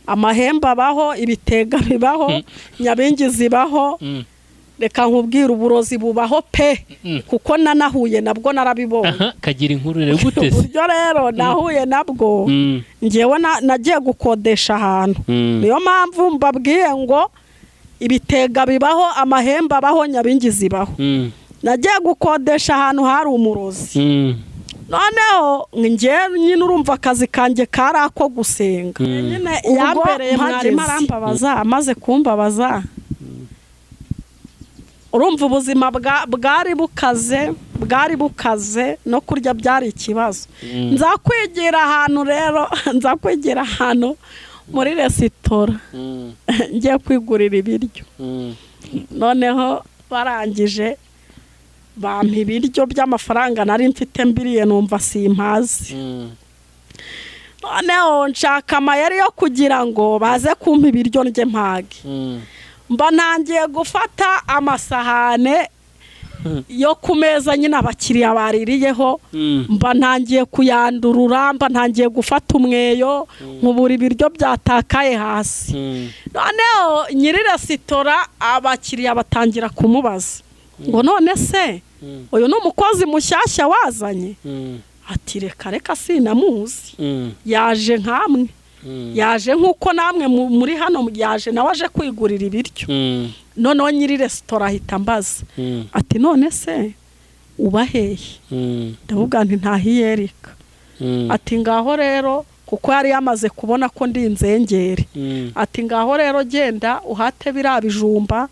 Amahembe abaho, ibitega bibaho, nyabingi zibaho. Reka nkubwire, uburozi bubaho pe, kuko nanahuye nabwo, narabibonye. Aha, kagira inkuru rero, gute se? Uburyo rero nahuye nabwo, ngewe nagiye gukodesha ahantu. Niyo mpamvu mbabwiye ngo ibitega bibaho, amahembe abaho, nyabingi zibaho. Nagiye gukodesha ahantu hari umurozi. Noneho njye nyine, urumva akazi kanjye kari ako gusenga nyine. Ubwo Yambereye mwarimu, mpageze. arambabaza. Amaze kumbabaza, urumva ubuzima bwari bukaze, bwari bukaze, no kurya byari ikibazo. Nza kwigira ahantu rero, nza kwigira ahantu muri resitora, ngiye kwigurira ibiryo. Noneho barangije bampa ibiryo by'amafaranga nari mfite, mbiriye numva simpazi. Noneho nshaka amayeri yo kugira ngo baze kumpa ibiryo ndye mpage. Mba ntangiye gufata amasahane yo ku meza nyine abakiriya baririyeho, mba ntangiye kuyandurura, mba ntangiye gufata umweyo nkubura ibiryo byatakaye hasi. Noneho nyiri resitora, abakiriya batangira kumubaza ngo: "None se uyu ni umukozi mushyashya wazanye?" Ati: "Reka reka, sinamuzi, yaje nkamwe, yaje nk'uko namwe muri hano, yaje nawe aje kwigurira ibiryo." Noneho nyiri resitora ahita ambaza ati: "None se uba hehe?" Ndavuga nti: "Ntahiyerika." Ati: "Ngaho rero," kuko yari yamaze kubona ko ndi inzengeri. Ati: "Ngaho rero genda uhate biriya bijumba,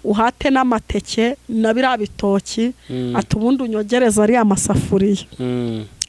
uhate n'amateke na biriya bitoki." Ati: "Ubundi unyogereza ariya masafuriya."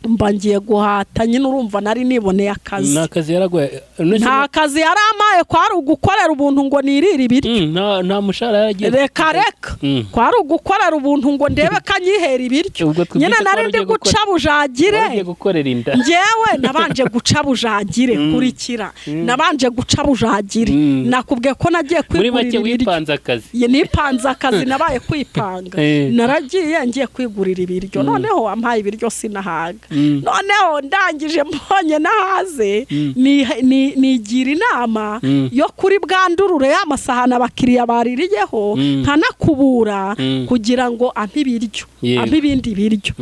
Mba ngiye guhata nyine, urumva nari niboneye akazi. Ni akazi yaraguye? Nta kazi yari amaye, kwari ugukorera ubuntu ngo nirire ibiryo. Nta mushahara yaragiye? Reka reka. Kwari ugukorera ubuntu ngo ndebe ko anyihera ibiryo. Ubwo twumvise Nyine ko nari wari ndi ugiye guca bujagire. Wari ugiye gukorera inda. Njyewe nabanje guca bujagire. Kurikira, nabanje guca bujagire. Nakubwiye ko nagiye Muri make kwigurira ibiryo. wipanze akazi. Ye, nipanze akazi, nabaye kwipanga. Naragiye ngiye kwigurira ibiryo, noneho wampaye ibiryo sinahaga. Noneho ndangije mbonye nahaze, nigira inama yo kuri bwandurure ya masahani abakiriya baririyeho, nkanakubura kugira ngo ampe ibiryo, ampe ibindi biryo.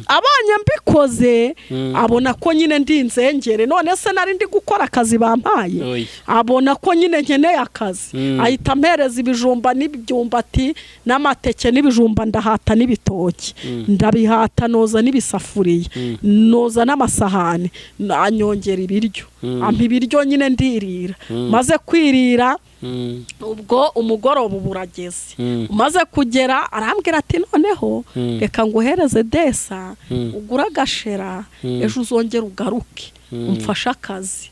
Abonye mbikoze, abona ko nyine ndi inzengere. None se nari ndi gukora akazi bampaye? Oya. Abona ko nyine nkeneye akazi, ahita ampereza ibijumba n'ibyumbati n'amateke n'ibijumba, ndahata n'ibitoki, ndabihata, noza n'ibisafuriya, noza n'amasahani, anyongera ibiryo, ampa ibiryo nyine ndirira. Maze kwirira, ubwo umugoroba uba urageze. Umaze kugera arambwira ati: "Noneho reka nguhereze desa, ugure agashera, ejo uzongere ugaruke umfashe akazi."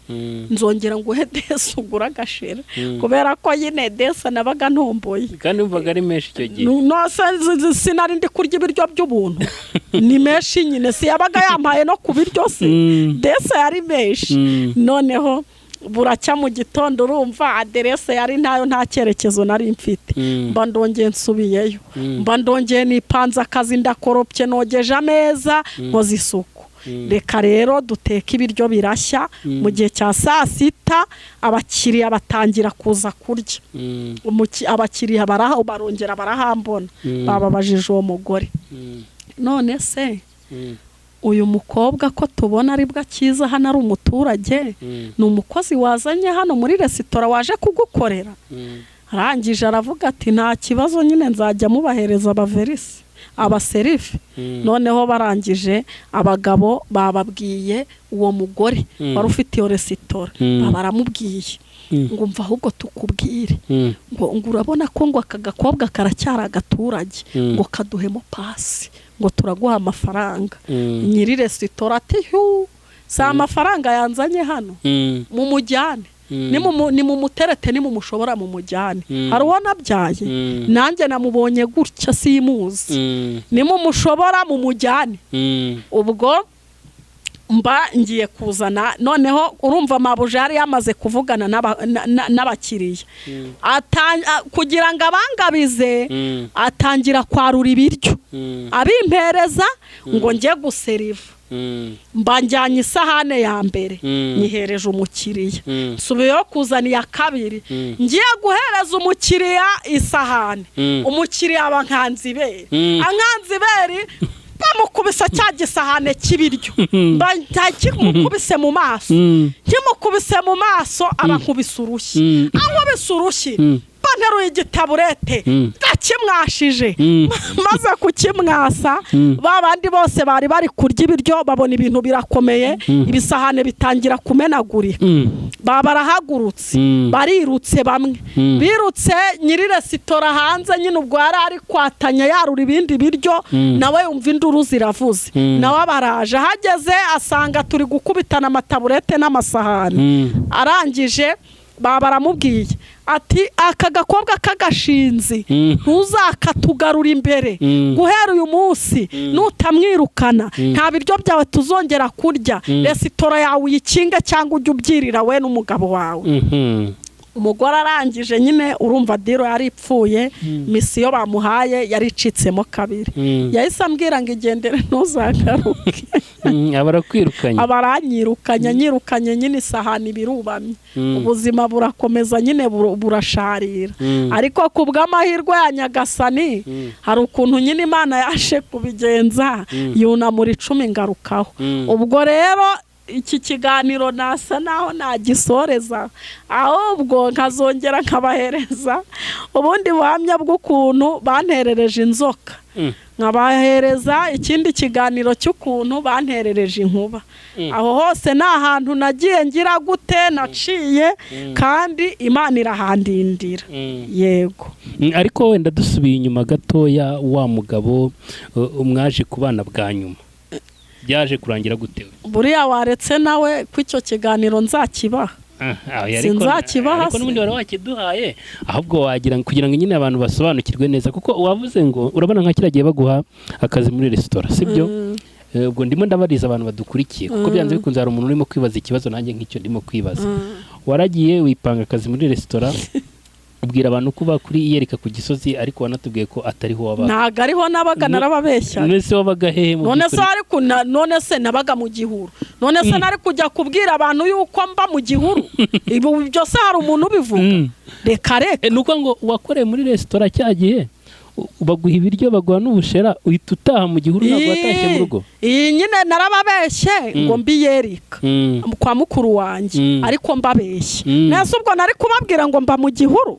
Nzongera nguhe desa ugure agashera, kubera ko nyine desa nabaga ntomboye. Kandi wumvaga ari menshi icyo gihe. No se sinari ndi kurya ibiryo by'ubuntu? Ni menshi nyine, si yabaga yampaye no ku biryo se? Desa yari menshi. Noneho buracya mu gitondo, urumva aderese yari ntayo, nta cyerekezo nari mfite. Mba ndongeye nsubiyeyo, mba ndongeye nipanze akazi, ndakoropye, nogeje ameza, nkoze isuku. Reka rero duteke ibiryo, birashya. Mu gihe cya saa sita abakiriya batangira kuza kurya. Abakiriya barongera barahambona. Bababajije uwo mugore: "None se uyu mukobwa ko tubona aribwo akiza hano, ari umuturage, ni umukozi wazanye hano muri resitora waje kugukorera?" Arangije aravuga ati: "Nta kibazo nyine, nzajya mubahereza abaverisi, abaserife." Noneho barangije abagabo bababwiye uwo mugore wari ufite iyo resitora, baramubwiye ngo: "Mva ahubwo tukubwire," ngo "urabona ko ngo aka gakobwa karacyari agaturage, ngo kaduhemo pasi, ngo turaguha amafaranga." Nyiri resitora ati: "Hu, si amafaranga yanzanye hano, mumujyane, nimumuterete, nimumushobora mumujyane. Hari uwo nabyaye? Nanjye namubonye gutya, simuzi. Nimumushobora mumujyane." Ubwo Mba ngiye kuzana, noneho urumva mabuja yari yamaze kuvugana n'abakiriya, kugira ngo abangabize, atangira kwarura ibiryo, abimpereza ngo njye guseriva. Mba njyanye isahane ya mbere, nyihereje umukiriya, nsubiyeyo kuzana iya kabiri. Ngiye guhereza umukiriya isahane, umukiriya aba nkanziberi, ankanziberi bamukubise cya gisahane cy'ibiryo, kimukubise mu maso, nkimukubise mu maso aba ankubise urushyi, ankubise urushyi banteruye igitaburete ndakimwashije. Maze kukimwasa, ba bandi bose bari bari kurya ibiryo babona ibintu birakomeye, ibisahane bitangira kumenagurika, baba barahagurutse, barirutse, bamwe birutse nyiri resitora hanze nyine. Ubwo yari ari kwatanya yarura ibindi biryo, nawe yumva induru ziravuze, nawe abaraje, ahageze asanga turi gukubitana amataburete n'amasahani. Arangije baba baramubwiye ati: "Aka gakobwa k'agashinzi ntuzakatugarura imbere. Guhera uyu munsi nutamwirukana, nta biryo byawe tuzongera kurya. Resitora yawe uyikinge cyangwa ujye ubyirira we n'umugabo wawe." Umugore arangije nyine, urumva deal yari ipfuye, mission bamuhaye yari icitsemo kabiri. Yahise ambwira ngo: "Igendere, ntuzagaruke." Aba arakwirukanye. Aba aranyirukanye, anyirukanye nyine isahani birubamye, ubuzima burakomeza nyine, burasharira. Ariko ku bw'amahirwe ya Nyagasani, hari ukuntu nyine Imana yaje kubigenza, yunamura 10 ngarukaho. Ubwo rero iki kiganiro nasa naho nagisoreza, ahubwo nkazongera nkabahereza ubundi buhamya bw'ukuntu banterereje inzoka, nkabahereza ikindi kiganiro cy'ukuntu banterereje inkuba. Aho hose ni ahantu nagiye ngira gute, naciye, kandi Imana irahandindira, yego. Ariko wenda dusubiye inyuma gatoya, wa mugabo mwaje kubana bwa nyuma byaje kurangira gute? Buriya waretse nawe ko icyo kiganiro nzakibaha. Sinzakibaha Ariko se. n'ubundi wari wakiduhaye, ahubwo wagira kugira ngo nyine abantu basobanukirwe neza, kuko wavuze ngo urabona nka kiriya gihe baguha akazi muri resitora, sibyo? Ubwo ndimo ndabariza abantu badukurikiye, kuko byanze bikunze hari umuntu urimo kwibaza ikibazo nanjye nk'icyo ndimo kwibaza. Waragiye wipanga akazi muri resitora, ubwira abantu ko uba kuri Iyerika ku Gisozi, ariko wanatubwiye ko atariho wabaga. Ntabwo ariho nabaga, narababeshya. None se wabaga hehe mu None se by'ukuri? Wari none se nabaga mu gihuru? None se nari kujya kubwira abantu yuko mba mu gihuru? Ibi byose hari umuntu ubivuga? Reka reka. Ni uko ngo wakoreye muri resitora cya gihe, baguha ibiryo, baguha n'ubushera, uhita utaha mu gihuru, ntabwo watashye mu rugo? Iyi nyine narababeshye ngo mbiyerika kwa mukuru wanjye, ariko mbabeshye. Nese ubwo nari kubabwira ngo mba mu gihuru?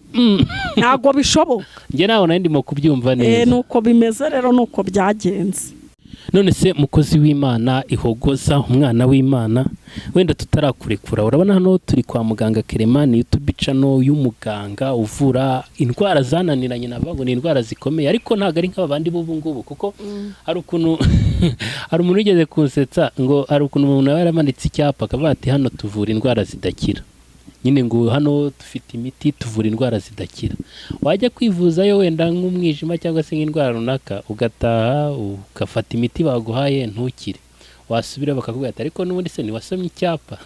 Ntabwo bishoboka. Njye nawe nari ndimo kubyumva neza. Nuko bimeze rero, nuko byagenze. None se mukozi w'Imana, Ihogoza, umwana w'Imana, wenda tutarakurekura, urabona hano turi kwa muganga Kerema, ni YouTube channel y'umuganga uvura indwara zananiranye, navuga ngo ni indwara zikomeye, ariko ntabwo ari nk'aba bandi b'ubu ngubu, kuko hari ukuntu hari umuntu wigeze kunsetsa ngo hari ukuntu umuntu aba yaramanitse icyapa akavuga ati: "Hano tuvura indwara zidakira," nyine ngo hano dufite imiti, tuvura indwara zidakira. Wajya kwivuzayo wenda nk'umwijima cyangwa se nk'indwara runaka, ugataha ugafata imiti baguhaye ntukire, wasubira bakakubwira ati: "Ariko n'ubundi se ntiwasomye icyapa?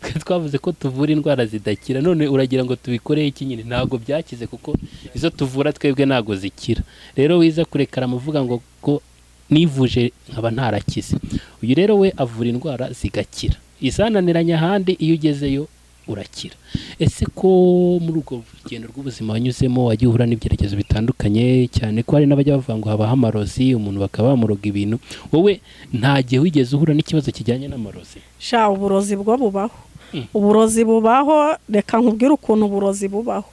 Twe twavuze ko tuvura indwara zidakira, none uragira ngo tubikoreye iki nyine? Ntabwo byakize, kuko izo tuvura twebwe ntabwo zikira." Rero wiza kurekara amuvuga ngo ko nivuje nkaba ntarakize. Uyu rero we avura indwara zigakira, izananiranye ahandi iyo ugezeyo urakira. Ese ko muri urwo rugendo rw'ubuzima wanyuzemo wagiye uhura n'ibigeragezo bitandukanye, cyane ko hari n'abajya bavuga ngo habaho amarozi, umuntu bakaba bamuroga ibintu, wowe nta gihe wigeze uhura n'ikibazo kijyanye n'amarozi? Sha, uburozi bwo bubaho. Uburozi bubaho. Reka nkubwire ukuntu uburozi bubaho.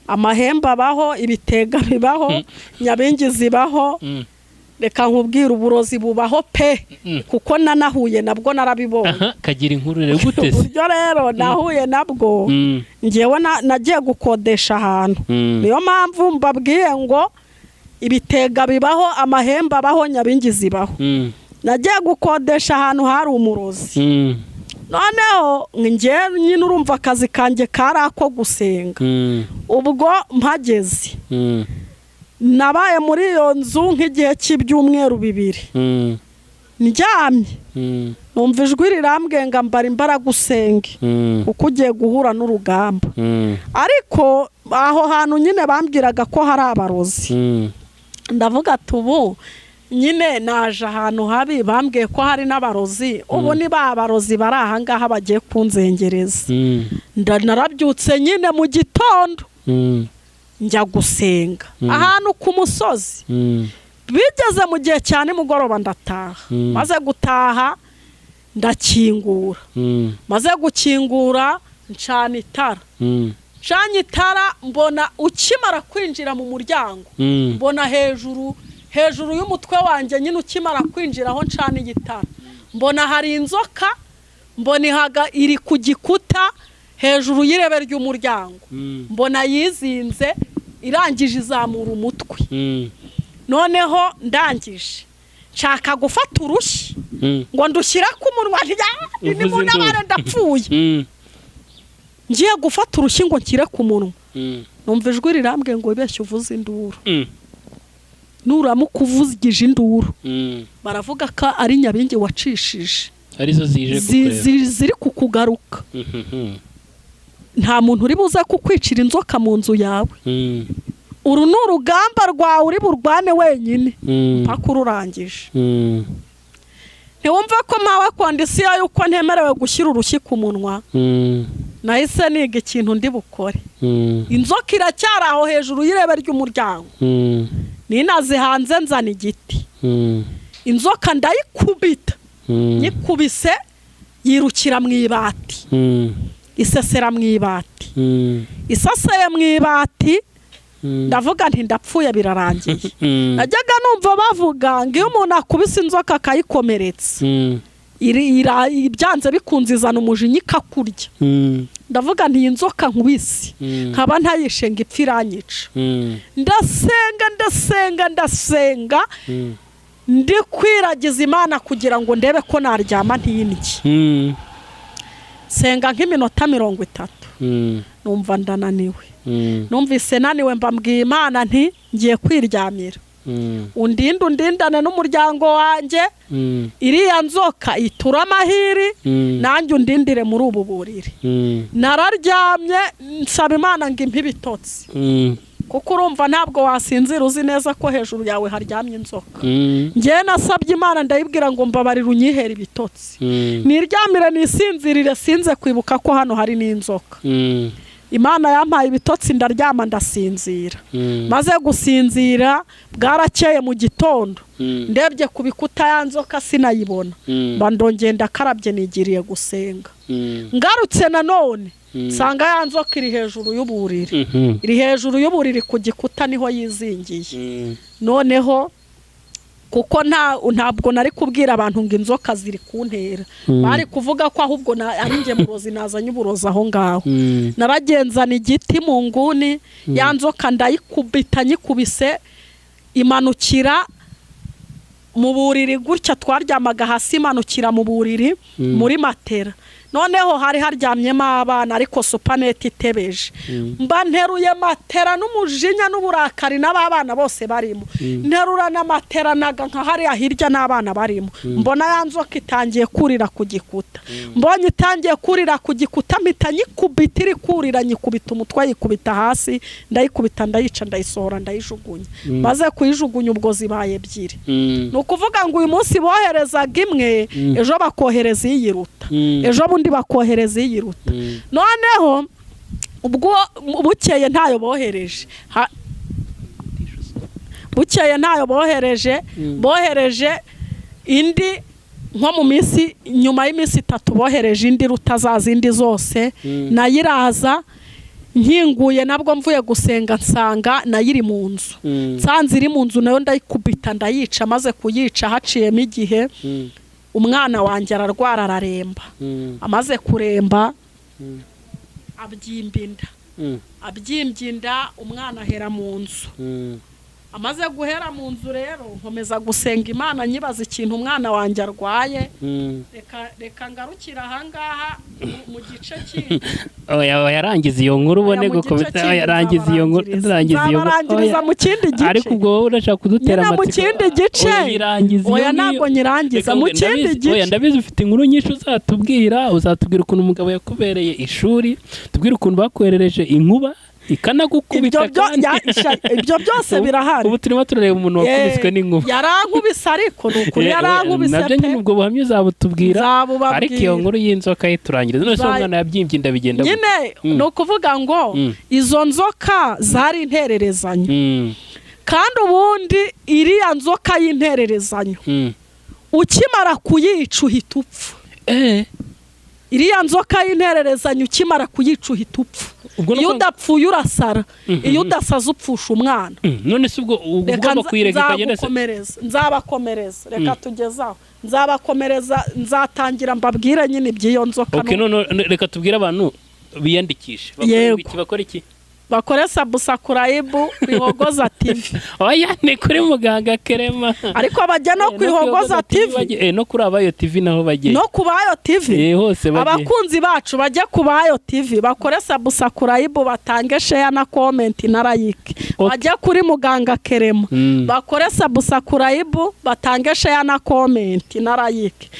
Amahembe abaho, ibitega bibaho, nyabingi zibaho. Reka nkubwire, uburozi bubaho pe, kuko nanahuye nabwo, narabibonye. Aha kagira inkuru rero, gute se? Uburyo rero nahuye nabwo, ngewe nagiye gukodesha ahantu. Niyo mpamvu mbabwiye ngo ibitega bibaho, amahembe abaho, nyabingi zibaho. Nagiye gukodesha ahantu hari umurozi. Noneho njye nyine urumva akazi kanjye kari ako gusenga. Ubwo mpageze, nabaye muri iyo nzu nk'igihe cy'ibyumweru 2 ndyamye. Numva ijwi rirambwiye ngo ambara imbaraga usenge, kuko ugiye guhura n'urugamba. Ariko aho hantu nyine bambwiraga ko hari abarozi. Ndavuga ati ubu nyine naje ahantu habi, bambwiye ko hari n'abarozi, ubu ni ba barozi bari ahangaha bagiye kunzengereza. Narabyutse nyine mu gitondo, njya gusenga ahantu ku musozi. Bigeze mu gihe cya nimugoroba ndataha. Maze gutaha ndakingura. Maze gukingura ncana itara. Ncanye itara, mbona ukimara kwinjira mu muryango, mbona hejuru hejuru y'umutwe wanjye nyine, ukimara kwinjira aho ncana igitara, mbona hari inzoka, mbona ihaga iri ku gikuta hejuru y'irebe ry'umuryango. Mbona yizinze, irangije izamura umutwe. Noneho ndangije nshaka gufata urushyi ngo ndushyire ku munwa, ni Uvuze munabare induru. Ndapfuye. Ngiye gufata urushyi ngo nshyire ku munwa, numva ijwi rirambwiye ngo wibeshye uvuze induru. Nuramuka uvugije induru, baravuga ko ari nyabingi wacishije arizo zije kukureba. Ziri kukugaruka. Nta muntu uri buze kukwicira inzoka mu nzu yawe. Uru ni urugamba rwawe uri burwane wenyine mpaka ururangije. Ntiwumva ko mpawe condition y'uko ntemerewe gushyira urushyi ku munwa. Nahise niga ikintu ndi bukore. Inzoka iracyari aho hejuru y'irebe ry'umuryango. Ninaze hanze nzana igiti. Inzoka ndayikubita. Nyikubise yirukira mu ibati, isesera mu ibati. Isaseye mu ibati, ndavuga nti ndapfuye, birarangiye. Najyaga numva bavuga ngo iyo umuntu akubise inzoka akayikomeretsa, byanze bikunze izana umujinya ikakurya. Ndavuga nti iyi nzoka nkubise nkaba ntayishe ngo ipfe, iranyica. Ndasenga, ndasenga, ndasenga, ndi kwiragiza Imana kugira ngo ndebe ko naryama ntiyindye. Senga nk'iminota 30, numva ndananiwe. Numvise naniwe, mbambwiye Imana nti ngiye kwiryamira, undinde, undindane n'umuryango wanjye, iriya nzoka itura amahiri, nanjye undindire muri ubu buriri. Nararyamye, nsaba Imana ngo impe ibitotsi, kuko urumva ntabwo wasinzira uzi neza ko hejuru yawe haryamye inzoka. Ngewe nasabye Imana, ndayibwira ngo mbabarire unyihere ibitotsi, niryamire nisinzirire, sinze kwibuka ko hano hari n'inzoka. Imana yampaye ibitotsi, ndaryama ndasinzira. Maze gusinzira, bwarakeye mu gitondo, ndebye ku bikuta ya nzoka sinayibona. Mba ndongeye ndakarabye, nigiriye gusenga. Ngarutse nanone nsanga ya nzoka iri hejuru y'uburiri, iri hejuru y'uburiri ku gikuta niho yizingiye. Noneho kuko ntabwo nari kubwira abantu ngo inzoka ziri kuntera, bari kuvuga ko ahubwo ari njye murozi nazanye uburozi aho ngaho. Naragenzana igiti mu nguni ya nzoka, ndayikubita, nyikubise imanukira mu buriri gutya. Twaryamaga hasi, imanukira mu buriri muri matera. Noneho hari haryamyemo abana, ariko supaneti itebeje. Mba nteruye matera n'umujinya n'uburakari, n'abana bose barimo. Nterura na matera naga nka hariya hirya n'abana barimo. Mbona ya nzoka itangiye kurira ku gikuta. Mbonye itangiye kurira ku gikuta, mpita nyikubita iri kurira, nyikubita umutwe yikubita hasi, ndayikubita, ndayica, ndayisohora, ndayijugunya. Maze kuyijugunya, ubwo zibaye ebyiri. Ni ukuvuga ngo uyu munsi boherezaga imwe, ejo bakohereza iyiruta, ejo bundi bakohereza iyiruta. Noneho ubwo bukeye ntayo bohereje. Bukeye ntayo bohereje, bohereje indi nko mu minsi, nyuma y'iminsi 3 bohereje indi iruta za zindi zose. Nayo iraza, nkinguye nabwo mvuye gusenga, nsanga nayo iri mu nzu. Nsanze iri mu nzu, nayo ndayikubita, ndayica. Maze kuyica, haciyemo igihe, umwana wanjye ararwara, araremba. Amaze kuremba abyimba inda. Abyimbye inda, umwana ahera mu nzu. Amaze guhera mu nzu rero, nkomeza gusenga Imana, nyibaza ikintu umwana wanjye arwaye. Reka ngarukire ahangaha mu gice kindi. Oya, oya, rangiza iyo nkuru ubone Oya, mu gice gukomeza. kindi. Oya, rangiza iyo nkuru. Nzabarangiriza. Rangiza iyo nkuru. Nzabarangiriza Oya. mu kindi gice. Ariko ubwo wowe urashaka kudutera Nyine mu amatsiko. kindi gice. Oya, irangiza iyo Oya, ngiyo. ntabwo nyirangiza. Reka Mu nguhe, kindi ndabizi, oya, gice. ndabizi ufite inkuru nyinshi uzatubwira. Uzatubwira ukuntu umugabo yakubereye ishuri, tubwire ukuntu bakoherereje inkuba ikanagukubita. Ibyo byo Kandi ibyo byose birahari. Ubu turimo turareba umuntu wakubiswe n'inkuba. Yarankubise, ariko ni ukuri yarankubise Nabyo pe. nyine ubwo buhamya uzabutubwira. Nzabubabwira. Ariko iyo nkuru y'inzoka ye turangiriza. None se uwo mwana yabyimbye inda bigenda gute? Nyine ni ukuvuga ngo izo nzoka zari intererezanyo. Kandi ubundi iriya nzoka y'intererezanyo, ukimara kuyica uhita upfa. Iriya nzoka y'intererezanyo, ukimara kuyica uhita upfa. Ubwo ni Iyo ukuvuga- udapfuye urasara, iyo udasaze upfusha umwana. None se ubwo uba Reka ugomba kuyireka ikagenda se? nzagukomereza, nzabakomereza. Reka tugezaho, nzabakomereza, nzatangira mbabwire nyine iby'iyo nzoka. Okay, none reka tubwire abantu biyandikishe. Bakore Yego. iki? Bakore iki? Bakore subscribe ku Ihogoza TV. Oya, ni kuri muganga Kerema. Ariko bajya no ku Ihogoza TV. No kuri Abayo TV naho bagiye. No ku Bayo TV. Hose bagiye. Abakunzi bacu bajye ku Bayo TV, bakore subscribe, batange share na comment na like. Bajye kuri muganga Kerema, bakore subscribe, batange share na comment na like.